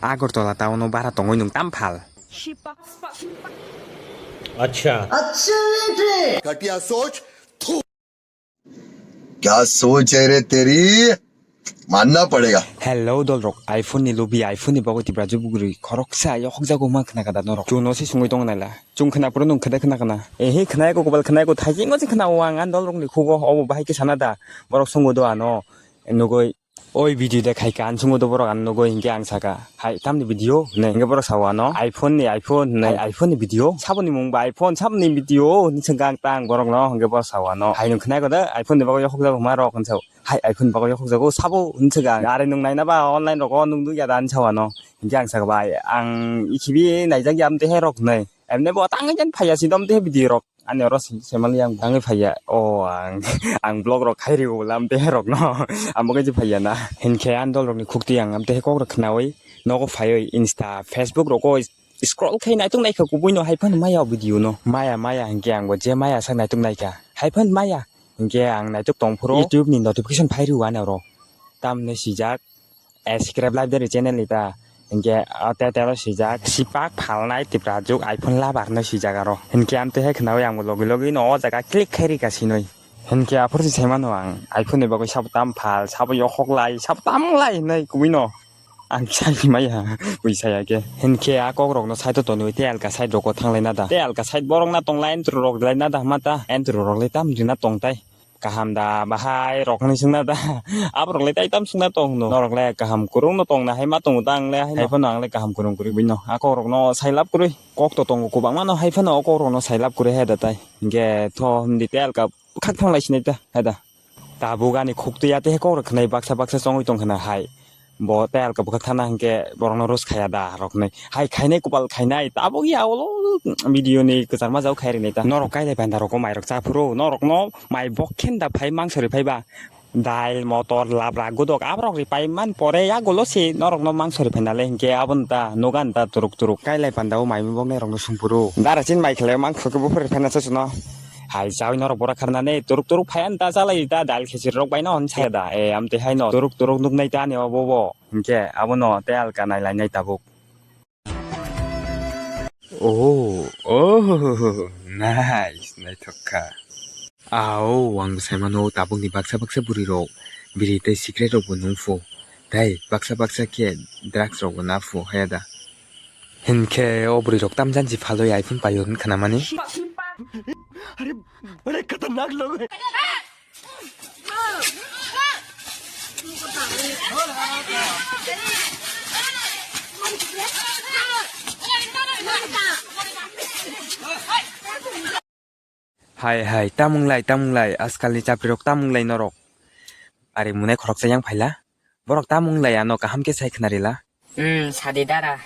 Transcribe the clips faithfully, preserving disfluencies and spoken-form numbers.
Agartala town o bara tongwi nwng tam phal. अच्छा। घटिया सोच। थू। क्या सोच है रे तेरी, मानना पड़ेगा। Hello dolrok, iPhone ni lubi, iPhone ni bagwi tipra jubugri khoroksa yokhok jago ma khna kada norok. Chuno se sungwi tong naila. Chung khna puro nung khede khna kana. Ehi khna ko kobal khna ko thaji ngo se khna wang an dolrok ni khugo obo bahai ke sana da. Borok sungo do ano. Nugoi oi video de khai kan sungo do borok an nugoi hinke ang saka. Hai tamni video ne hinke borok sao ano. iPhone ni iPhone ne iPhone ni video. Saboni mung ba iPhone saboni video ni sengkang tang borok no hinke borok sao ano. Hai nung khna ko da iPhone ni bagwi yokhok jago ma rok hinsa. Hai iPhone bagwi yokhok jago sabo hinsa ga. Are nung naina ba online rok o nung dugya da hinsa ano. Hinke ang saka bai ang ikibi naijak ya amte herok nai. Emne bo tang jan phaya si dom te video rok. Ani oro se- semali ang bangwi phaya. O ang ang vlog rok khai rio lam te herok no. Ambo ke phaya na. Hinke an dol rok ni khukti ang amte kok rok khnawi nogo phaiwi Insta, Facebook rok o scroll khai naitung naikha kubui no hai phan maya video no. Maya maya hinke ang bo je maya sak naitung naikha. Hai phan maya. Hinke ang naituk tong phuru YouTube ni notification phai rio ani oro. Tamni sijak. Eh, subscribe live dari channel ni ta. Hinke, ah, te te aro sijak. Sipak phalnai tipra juk iPhone labar no sijak aro. Hinke amte he khnawi ang logi logi no o jaga click khai rika sinoi. Hinke aphuru si saimano ang iPhone ni bagwi sabo tam phal, sabo yokhok lai, sabo tam lai hinai kubui no. Ang sai maya, bui saya ke. Hinke a kok rok no side o tonwi te alka side rok o thanglai na da. Te alka side borok na tong lai entru rok lai na da mata. Entru rok lai tam rina tong tai. Kaham da bahai rok ni sungna da. Aborok le taitam sungna tong no. Norok le kaham kurung no tong na hai ma tongo ta ang le hai phano ang le kaham kurung kurui bui no. A kok rok no sai lab kurui. Kok to tongo kubang ma no hai phano o kok rok no sai lab kurui hai da tai. Hinke tho hindi te alka khak thang lai sinai ta hai da. Tabuk ani khuk twi ate he kok rok khnai baksa baksa chongwi tong khna hai. Bo tei alka bwkhak thana hinkhe borokno roast khaya da rok hinwi. Hai khainai kopal khainai tabuk ya olo video ni kwchangma jao khai rinai ta. Norok kailai panda rok o mai rok cha phuru norok no mai bok khen da phai mangso ri phai ba. Dail motor labra godok aborok ri pai man pore ya golo se norok no mangso ri phaina le hinkhe aboni ta nogan ta turuk turuk. Kailai panda o mai bok nai rok no sung phuru. Dara chin mai khlai mangso khe buphuru ri phaina se suno. Hai chawi norok bora kharnani turuk turuk phai ani ta chalai ta dail khichiri rok bai no hwn saya da. E amtwi hai no turuk turuk nuknai ta ani o bo bo. Hinkhe abono tei alka nai lainai tabuk. Oh, oh, nice, naithok kha. Ao, ang bwsai mano tabukni baksa baksa bwrwi rok biri tei cigarette rok bo nung phu. Tei baksa baksa khe drugs rok bo na phu haya da. Hinkhe o bwrwi rok tam janji phalwi iPhone paio hwn khna mani. अरे बड़े खतरनाक लोग हैं। Hai hai, tamung lai, tamung lai, askalni chaprirok tamung lai norok. Ari munai khoroksa yang phaila. Borok tamung lai ano kaham khe sai khnarila. Hmm, sadi dara.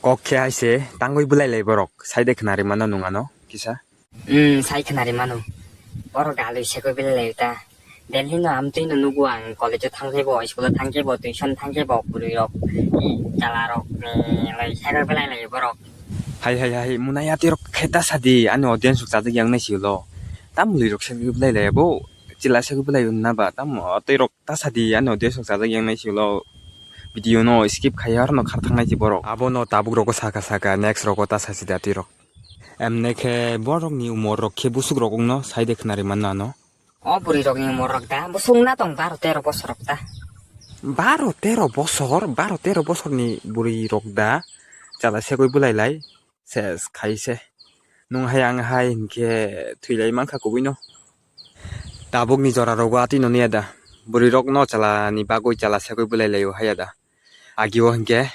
Kok khe hai se tangwi bwlai lai borok. Sai de khnari mano nung ano kisa. Hmm, sai khnari mano. Borok dalwi sekoi bwlai lai ta. Delhi no amtwi no nugo ang college o thang khe bo, school o thang khe bo, tuition thang khe bo, bwrwi rok, i chala rok ni lai sekoi bwlai lai borok. Hai hai hai, munai ati rok khe ta sadi ani audience rok chajak yang nai silo. Tam bwrwi rok sekoi bwlai lai bo, chila sekoi bwlai na ba, tam ati rok ta sadi ani audience rok chajak yang nai silo. Video no skip khai arno khar thang nai si borok. Abo no tabuk rogo saka saka next rogo ta sasi da tirok. Emne khe borok ni umor rok khe busuk rok wngno sai de khnari manno ano. O bwrwi rok ni umor rok da busuk na tong baro tero bosor rok da. Baro tero bosor, baro tero bosor ni bwrwi rok da. Chala segwi bwlai lai. Ses khai se. Nung hai ang hai hinkhe thwilai mankha kubui no. Tabuk ni jora rogo atwi no nuya da. Bwrwi rok no chala ni bagwi chala segwi bwlai laio haya da. Agi o hinkhe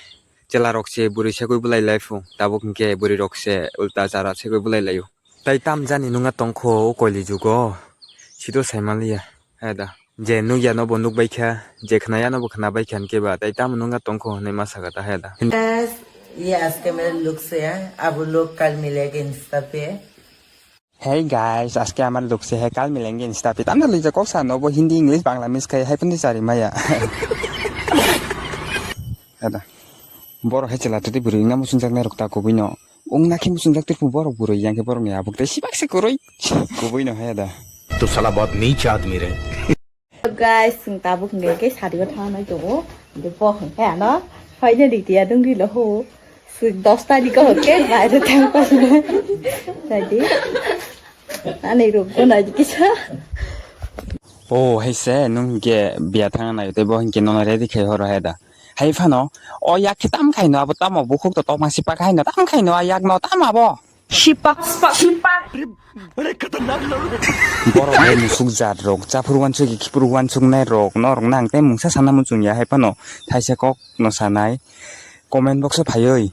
chela rok se bwrwi segwi bwlai lai phu. Tabuk hinkhe bwrwi rok se ulta chara segwi bwlai laio. Tai tam jani nungya tongkho o koili jugo. Sido sai manliya. Heda. Je nukya no bo nukbai kha, je khnaya no bo khnabai kha hinkhe ba, tai tamo nungya tongkho hinwi ma saka ta heda. Guys, ये आज के मेरे लुक से है, अब लोग कल मिलेंगे इंस्टा पे। Hey guys, आज के हमारे लुक से है, कल मिलेंगे इंस्टा पे। Tamno lija kok sa no bo Hindi, English, Bangla mix khai hai puni chari maya. Heda. Borok hai chela tadi bwrwi na muchungjak nai rok ta kubui no. Wngna khe muchungjak twi borok bwrwi yang khe borok ni abuk tei sibak se kwrwi. Kubui no haya da. तो साला बहुत नीच आदमी रे। Guys, chwng tabuk hwnkhe khe sadi o thang nai tongo. Hwnkhe bo hwnkhe ano Finally, tiya dungri lo ho. Sik dos tarikh ho ke baire thang pa. Jadi, ani ruk ko na kisa. Oh, hai se, nung ke biya thang nai, tei bo hinkhe nono ready khai horo hai da. Hai phano, o yak khe tam khaino, abo tamo bukhuk to tokma sipak haino, tam khaino, a yak no tam abo. Sipak, sipak, sipak. Borok bai musuk jat rok, chaphuru wansuk, khiphuru wansuk nai rok, norok nang tei mungsa sana muchung ya hai phano, thaisa kok no sanai, comment box o phaiwi,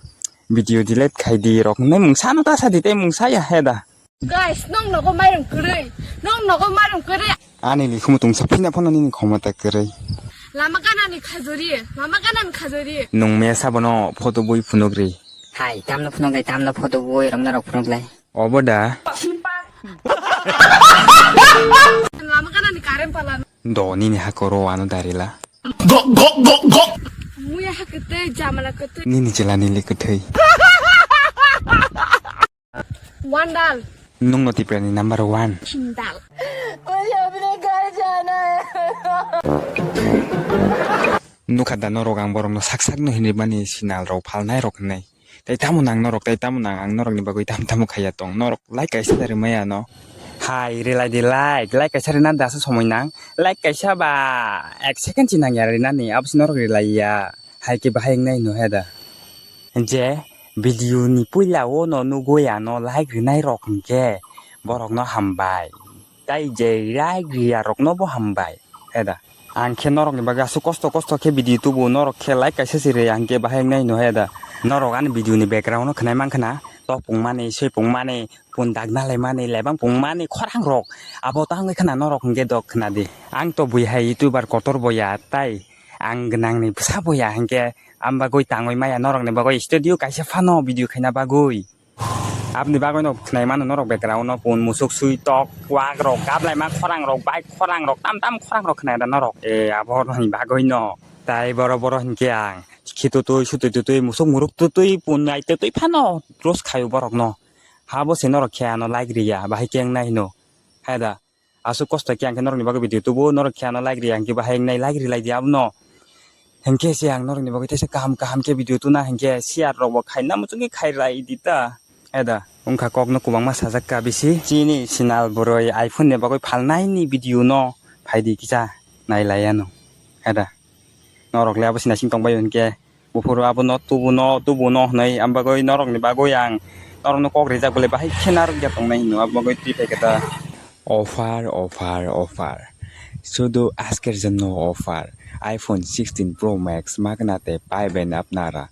video delete khai di rok, nai mungsa no ta sa di tei mungsa ya hai da. Guys, nong nogo mairum kwrwi, nong nogo mairum kwrwi. Ani likhumu tungsa phina phano nini khomota kwrwi. Lama ganani khajori, lama ganani khajori. Nung mesa bono photo bui phunukri. Hai, tamno phunuk lai, tamno photo bui rok norok phunuk lai. Obo da. Lama ganani current pala. Do nini hakoro ano darila. Go, go, go, go. Muya hakete, jamala kete. Nini chila nili kwthwi. One dal. Nung no Tipra ni number one. Sindal. Nukha da norok ang borok no sak sak no hinwi mani sinal rok phalnai rok hinwi. Tai tamo nang norok, tai tamo nang ang norok ni bagwi tam tamo khaiya tong. Norok like kaisa da rimaya no. Hai, rilai di like, like kaisa rina dasa somoi nang. Like kaisa ba ek second si nang ya rinani, abo si norok rilai ya. Hai khe bahai wngnai no he da. Je video ni puila o no nugwi ano like rinai rok hinkhe borok no hambai. Tai je like riya rok no bo hambai. He da. Ang khe norok ni bagwi aswk kosto kosto khe video tubu, norok khe like kaisa se riya hinkhe bahai wngnai no he da. Norok ani video ni background no khwnai mankha na, topung mani, soipung mani, pun dak nalai mani, lebang pung mani, khorang rok. Abo tang wngkha na norok hinkhe dok khna di. Ang to bui hai YouTuber kotor bo ya, tai ang gwnang ni bwsa bo ya hinkhe am bagwi tangwi maya norok ni bagwi studio kaisa phano video khaina bagwi. Aboni bagwi no khwnai mano norok background no pun musuk sui tok wak rok kap lai ma khorang rok bike khorang rok tam tam khorang rok khwnai da norok e abo ni bagwi no. Tai boro boro hinkhe ang khitutwi sutwi tutwi musuk muruk tutwi pun nai tutwi phano roast khaio borok no. Habo se norok khe ano like riya, bahai khe wngnai hino. Hai da, aswk kosto khe ang khe norokni bagwi video tubu, norok khe ano like riya, ang khe bahai wngnai like rilai di abono. Hinkhe se ang norokni bagwi teisa kaham kaham khe video tuna, hinkhe share rok bo khaina muchungwi khai rai di ta. Hai da, wngkha kokno kwbangma sajak ka bisi. Chini sinal bwrwi iPhone ni bagwi phalnai ni video no phai di kisa nai lai ano. Hai da, norok le abo sina sing tong bai hinkhe. Buphuru abono tubuno, tubuno hwnwi, am bagwi norokni bagwi ang norokno kok rijak bwle bahai khe narwkya tongnai hino, abo bagwi twi phaikhe ta. Offer, offer, offer. শুধু আজকের জন্য offer. iPhone sixteen Pro Max মাগনাতে পাইবেন আপনারা।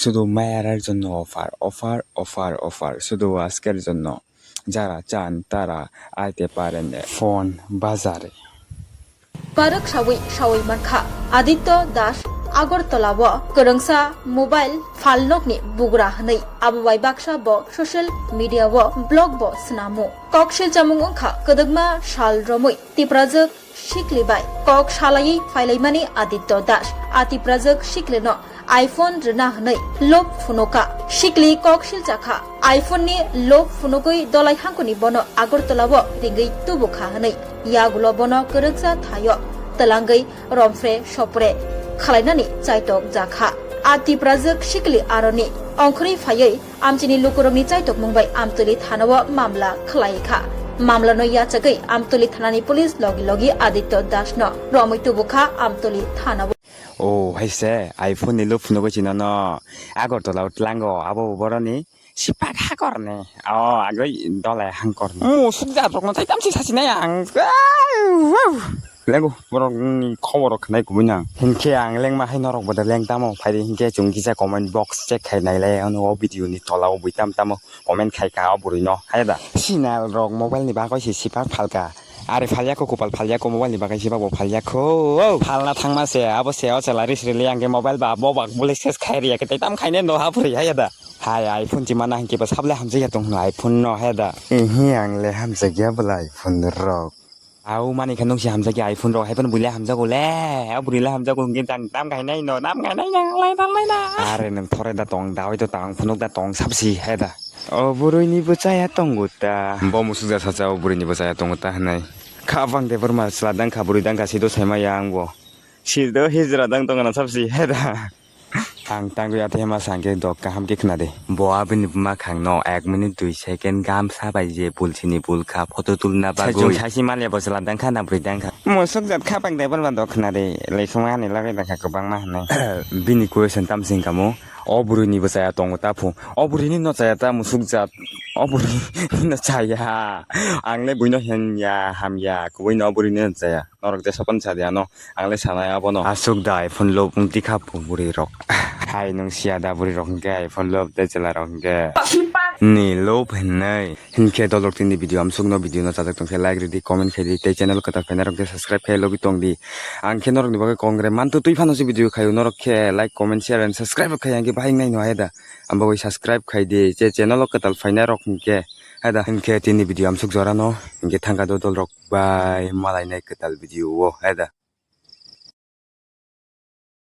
শুধু মেয়েরার জন্য offer, offer, offer, offer. শুধু আজকের জন্য। যারা চান তারা আইতে পারেন ফোন বাজারে। Parwk sawi sawi mankha Aditya Das Agartala o kwrwngsa mobile phalnokni bugra hwnwi, abo bai baksa bo social media o blog bo snamo. Kok silchamung wngkha kwdwkma sal romwi Tiprajwk sikli bai kok salaiwi phailaimani Aditya Das. A Tiprajwk siklino iPhone rwna hwnwi lob phunuka. Sikli kok silchakha, iPhone ni lob phunugwi Dolai Hangkoni bono Agartala o ringwi tubukha hwnwi. Yagulo bono kwrwngsa thaio twlangwi romphre sopre khwlainani chaitok jakha. A Tiprajwk sikli aroni ongkhorwi phaiwi amchini lukurokni chaitokmung bai Amtoli thanao mamla khwlaikha. Mamlano yachagwi Amtoli thanani police logi logi Aditya Das no romwi tubukha Amtoli thanao. O, hai se, iPhone ni lob phunugwi chwinono Agartala o tlango, abo boroni sipak hakorni. O, agwi Dolai Hangkorni. Musuk jat rokno tai tamsi sasinai ang. Lego, borokni khobor rok khnai kubui nang. Hinkhe ang lengma hai norok bo da leng tamo, phaidi hinkhe chwng kisa comment box check khai nailai ano o video ni tola o bui tam tamo comment khai ka o bwrwi no, hai da. Sinal rok mobile ni bagwi se sipak phalka. Are phalyako, kopal phalyako, mobile ni bagwi se babo phalyako. O, phalna thangma se, abo se, o chwla ris rili ang khe mobile ba bo bak bole ses khai riya khe tei tam khaine no ha phuri, hai da. Hai iPhone chimana hinkhe bo sable hamjakya tong hwno iPhone no, hai da. Ehe, ang le hamjakya bwla iPhone rok. Au mani khe nukse hamjakya iPhone rok, hai phano buile hamjago le, o bwrwi le hamjago hinkhe jang tam khainai no, tam khainai no, lai da, lai da. Are nwng thore da tong, da oi da tong, phunuk da tong, sabsi hai da. O bwrwi ni bwchaya tongo ta. Bo musuk ja sacha o bwrwi ni bwchaya tongo ta hinai. Kha bang de bwrma chwla dang kha, bwrwi dang kha, sido saima ya ang bo. Sido hijra dang tong na sabsi hai da. Ang tangwi athaima sangkhe dok kaham khe khna de. Bo abini buma khangno ek minute dui second gamsa bai je bulsini bulkha photo tulna bagwi. Saisi manya bo chwla dangkha na bwrwi dangkha. Musuk jat khapang de bolba dok khna de. Leisung ani lagwi dangkha kwbangma hwnwi. Bini question tam sing kamo. O bwrwini bo chaya tongo ta phu. O bwrwini no chaya ta musuk jat. O bwrwini no chaya. Ang le buino hen ya ham ya. Kubui no o bwrwini no chaya. Norok je sapan sa de ano. Ang le sanai abono. Asuk da iPhone lobong tikha phu bwrwi rok. Hai nung sia da bwrwi rok hwnkhe iPhone lob tei chwla rok hwnkhe. Ni lob hwnwi. Hinkhe dolok tini video amsukno video no chajak tongkhe like ridi comment khaidi tei channel kwtal phaina rok khe subscribe khai logi tongdi. Ang khe norokni bagwi kongre mantu twi phano se video khaio norok khe like comment share and subscribe khai ang khe bahai nai no hai da. Ang bagwi subscribe khaidi che channel o kwtal phaina rok hinkhe hai da. Hinkhe tini video amsuk jorano hinkhe thangka do dolrok bai malai nai kwtal video o hai da.